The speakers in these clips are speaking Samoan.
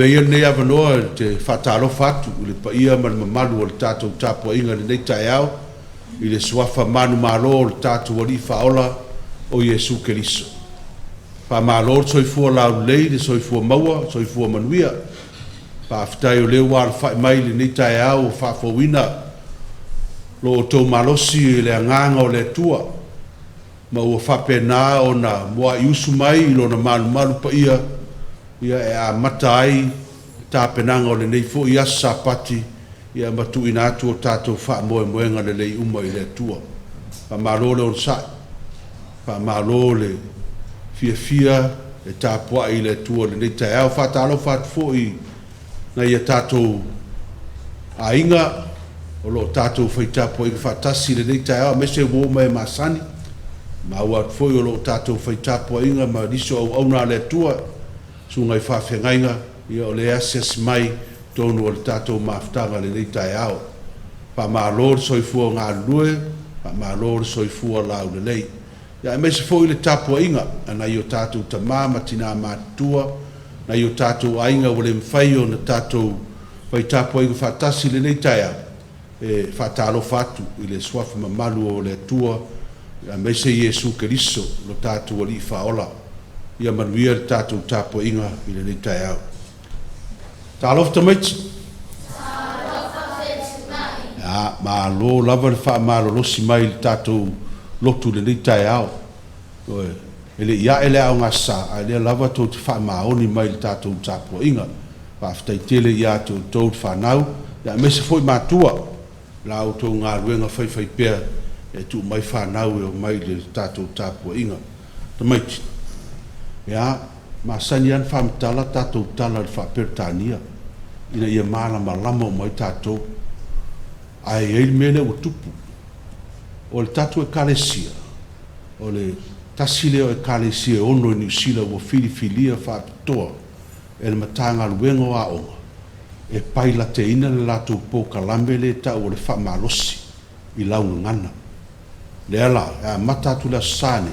Avea ia lenei avanoa ou te faatalofa atu i le paia ma le mamalu o le tatou tapuaiga i lenei taeao i le suafa manumalo o le tatou Alii Faaola o Iesu Keriso. Faamalo le soifua laulelei, le soifua maua, le soifua manuia. Faafetai o lea ua alafai mai i lenei taeao ua faafouina lo outou malosi i le agaga o le Atua ma ua faapena ona muai usu mai i Lona malumalu paia e amata ai le tapenaga o lenei foi aso Sapati ma tuuina atu o tatou faamoemoega lelei uma i le Atua. Faamalo le onosai, faamalo le fiafia e tapuai i le Atua i lenei taeao. E faatalofa atu foi i nai a tatou aiga o lo o tatou fai tapuaiga faatasi i lenei taeao, aemaise uo ma e masani. E maua atu foi o lo o tatou fai tapuaiga ma nisi o auauna a le Atua, susuga i faafeagaiga, o lea e asiasi mai i totonu o le tatou mafutaga i lenei taeao. Faamalo le soifua galulue, faamalo le soifua laulelei. Aemaise foi le tapuaiga a nai o tatou tama ma tina matutua, nai o tatou aiga ua le mafai ona tatou fai tapuaiga faatasi i lenei taeao, e faatalofa atu i le suafa mamalu o le Atua, aemaise Iesu Keriso lo tatou Alii Faaola. Ia manuia le tatou tapuaiga i lenei taeao. Talofa tamaiti! Talofa fetuunai! Ia, malo lava le faamalolosi mai i le tatou lotu i lenei taeao. Ioe, e le i ae le aogasa, a o lea lava tou te faamaoni mai i le tatou tapuaiga. Faafetai tele ia te outou le fanau, aemaise foi matua i la outou galuega faifaipea e tuu mai fanau e omai i le tatou tapuaiga. Tamaiti, ia, masani lava ona faamatala tatou tala i le faa-Peretania ina ia malamalama uma ai tatou. Ae i ai le mea lea ua tupu. O le tatou Ekalesia, o le tasi lea o Ekalesia e ono i Niu Sila ua filifilia faapitoa e le Matagaluega o Aoga e pailateina le latou polokalame lea e tau o le Faamalosi i lau Gagana. Lea la, e amata atu i le Aso Sa nei,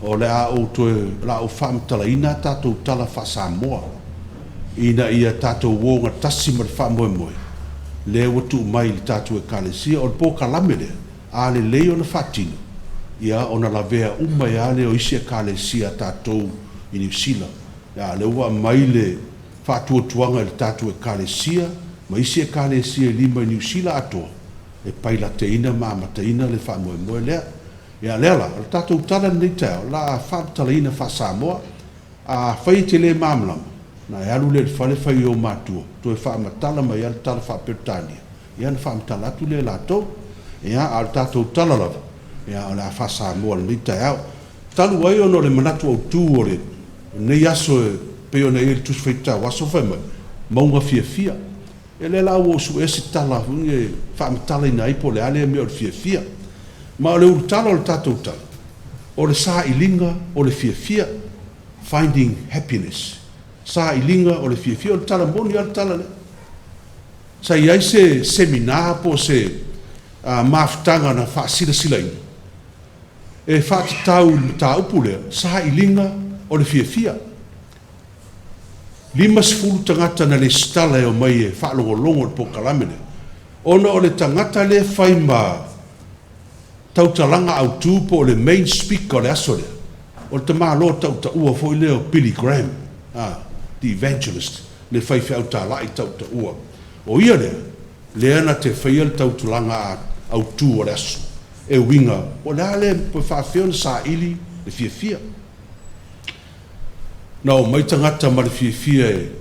o le a ou toe, o le a ou faamatalaina a tatou tala faa-Samoa ina ia tatou ogatasi ma le faamoemoe lea ua tuu mai i le tatou Ekalesia. O le polokalame lea, a lelei ona faatino, ia ona lavea uma ai lava lea o isi Ekalesia a tatou i Niu Sila. A o lea ua aumai le faatuatuaga i le tatou Ekalesia ma isi Ekalesia e lima i Niu Sila atoa e pailateina ma amataina le faamoemoe lea. Ia, lea la, o le tatou tala i lenei taeao, o le a faamatalaina faa-Samoa. Afai e te le malamalama, ona e alu lea i le fale fai i ou matua, toe faamatala mai lava le tala faa-Peretania, ia ona faamatala atu lea e latou. Ia, a o le tatou tala lava, ia o le a faa-Samoa i lenei taeao. Talu ai ona o le manatu autu o lenei aso e pei ona i ai le Tusi Faitau Aso fai mai, Mauga Fiafia. Ia lea la ua ou suea se tala foi lea e faamatalaina ai po o le a lea mea o le fiafia. Ma o le ulutala o le tatou tala, o le sailiga o le fiafia, finding happiness. Sailiga o le fiafia. O le tala moni lava le tala lea. Sa i ai se seminar po o se mafutaga na faasilasilaina e faatatau i le mataupu lea, sailiga o le fiafia. 50 tagata na lesitala e omai e faalogologo i le polokalame lea, ona o le tagata lea e fai ma tautalaga autu po o le main speaker o le aso lea, o le tamaloa tautaua foi lea o Billy Graham, the evangelist, le faifeau talai tautaua. O ia lea, lea na te faia le tautalaga autu o le aso, e uiga po o le a lea, pe faapefea ona saili le fiafia. Na omai tagata ma le fiafia e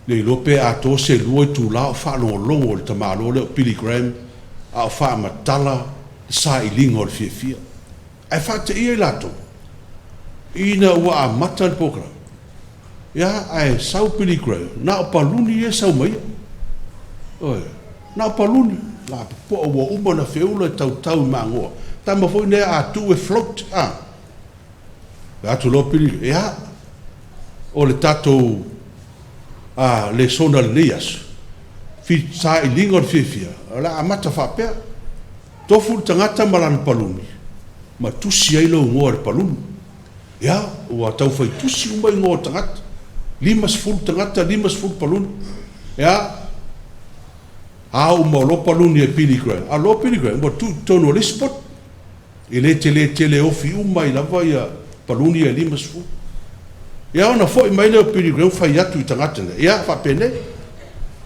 le iloa pe atoa se lua itula o faalogologo i le tamaloa lea o Billy Graham a o faamatala le sailiga o le fiafia. Ae faateia i latou ina ua amata le polokalame, ia ae sau Billy Graham, na o paluni ia e sau ma ia. Ioe, na o paluni, lapopoa ua uma ona feula e tautau i magoa, tama foi nei a tuu e float, a. Fai atu loa Pili, Ia, o le tatou lesona i lenei aso, sailiga o le fiafia, o le a amata faapea, Tofu le tagata ma lana paluni, ma tusi ai lou igoa i le paluni. Ia, ua tau fai tusi uma igoa o tagata. 50 tagata, 50 paluni. Ia, ao uma o loa paluni a Billy Graham. A loa Billy Graham, ua tuu i totonu o le isi potu. E le tele tele e ofi uma ai lava ia paluni ia e 50. Ia ona foi mai lea o Billy Graham fai atu i tagata nei, ia faapenei,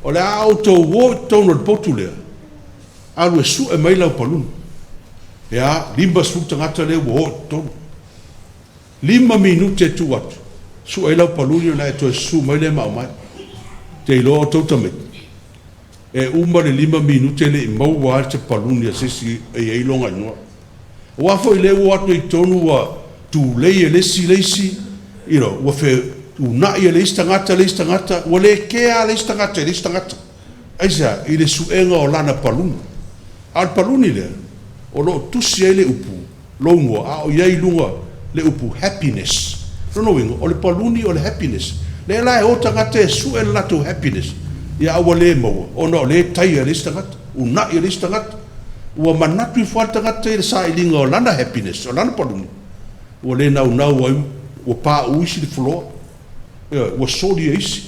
o le a outou o i totonu o le potu lea, alu e sue mai lau paluni. Ia, 50 tagata lea ua o i totonu. 5 minute e tuu atu, sue ai lau paluni ona e toe susu mai lea ma aumai. Te iloa outou tamaiti, e uma le 5 minute e le i maua lava se paluni a se isi e i ai lona igoa. Aua foi lea ua o atu nei i totonu ua tulei e le isi le isi, you know, ua fetuunai e le isi tagata le isi tagata, ua le kea lava le isi tagata i le isi tagata. Aisea? I le suega o lana paluni. A o le paluni lea, o lo o tusi ai le upu lou igoa, a o i ai i luga le upu happiness. O lona uiga, o le paluni o le happiness. Lea la e o tagata e sue le latou happiness, ia a ua le maua, ona o lea e taia e le isi tagata, uunai e le isi tagata. Ua manatu ifo lava le tagata i le sailiga o lana happiness, o lana paluni, ua le naunau ai, ua pauu isi le floor, ioe, ua soli e isi.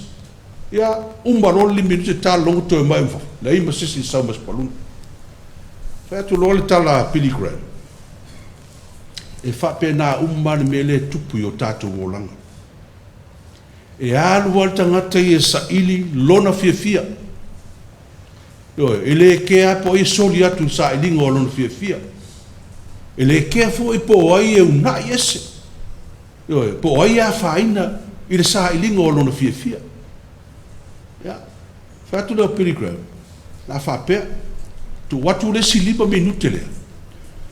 Ia, uma loa le liminute ta logo toe mai ma fafo, leai ma se isi e sau ma se paluni. Fai atu loa le tala a Billy Graham, E faapena uma lava le mea lea e tupu i o tatou olaga. E alu lava le tagata ia e saili lona fiafia. Ioe, e le kea lava po o ai e soli atu i le sailiga o lona fiafia. E le kea foi po o ai e uunai ese. Ioe, po o ai e afaina i le sailiga o lona fiafia. Ia, fai atu lea o Billy Graham, o le a faapea, tuu atu le isi 5 minute lea,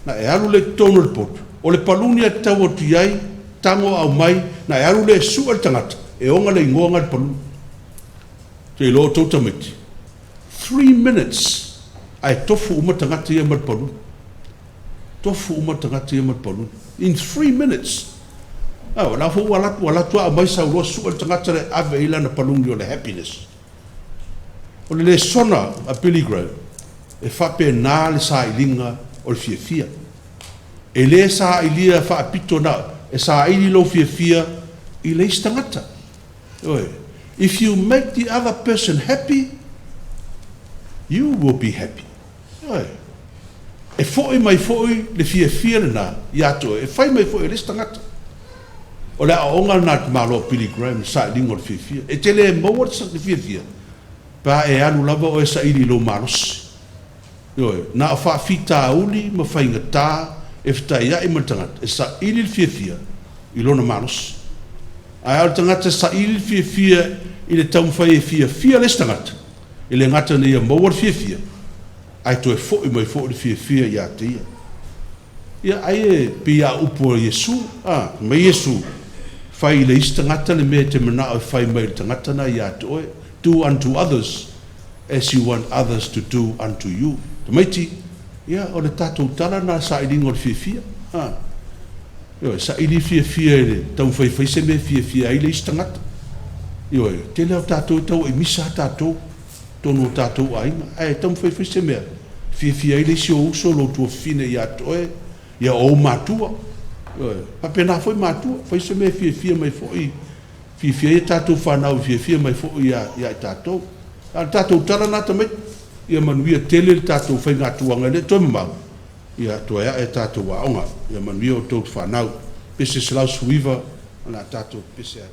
na e alu lea i totonu o le potu, o le paluni e te tau atu i ai, tago aumai, na e alu lea e sue le tagata, e ona le igoa na i le paluni. Ou te iloa outou tamaiti, 3 minutes ae tofu uma tagata ia ma le paluni. Tofu uma tagata ia ma le paluni. In 3 minutes. Oh, la foi ua alu atu aumai sau loa sue le tagata le ave i lana paluni o le happiness. O le lesona a Billy Graham, e faapena le sailiga o le fiafia. E le sailia faapito na, e saili lou fiafia i le isi tagata. Ioe. If you make the other person happy, you will be happy. Ioe. E foi mai foi le fiafia lena ia te oe, e fai mai foi e le isi tagata. O le aoaoga lena a le tamaloa o Billy Graham, le sailiga o le fiafia. E te le maua le fiafia, pe a e alu lava oe saili i lou malosi. Ioe, na o faafitauli ma faigata e fetaiai ma le tagata, e saili le fiafia i lona malosi. Ae a o le tagata e saili le fiafia i le taumafai e fiafia le isi tagata, e le gata ina ia maua le fiafia, ae toe foi mai foi le fiafia ia te ia. Ia, ai e pei a upu a Iesu, a, mai Iesu, fai i le isi tagata le mea e te manao e fai mai i le tagata na ia te oe. Do unto others as you want others to do unto you. Tamaiti, ia, o le tatou tala na sailiga o le fiafia. A, ioe, saili fiafia i le taumafai fai se mea e fiafia ai le isi tagata. Ioe, tele o tatou e tau ai misa a tatou, tonu o tatou aiga, ae taumafai fai se mea fiafia ai le isi o uso lou tuafafine ia te oe, ia ou matua. Ioe, faapena foi matua, fai se mea fiafia mai foi, fiafia ai a tatou fanau e fiafia mai foi ia i tatou. A o le tatou tala na tamaiti, ia manuia tele le tatou faigatuaga e le toe mamao, ia toe ae tatou aoga. Ia manuia outou fanau. Pese 119, o le a tatou pese ai.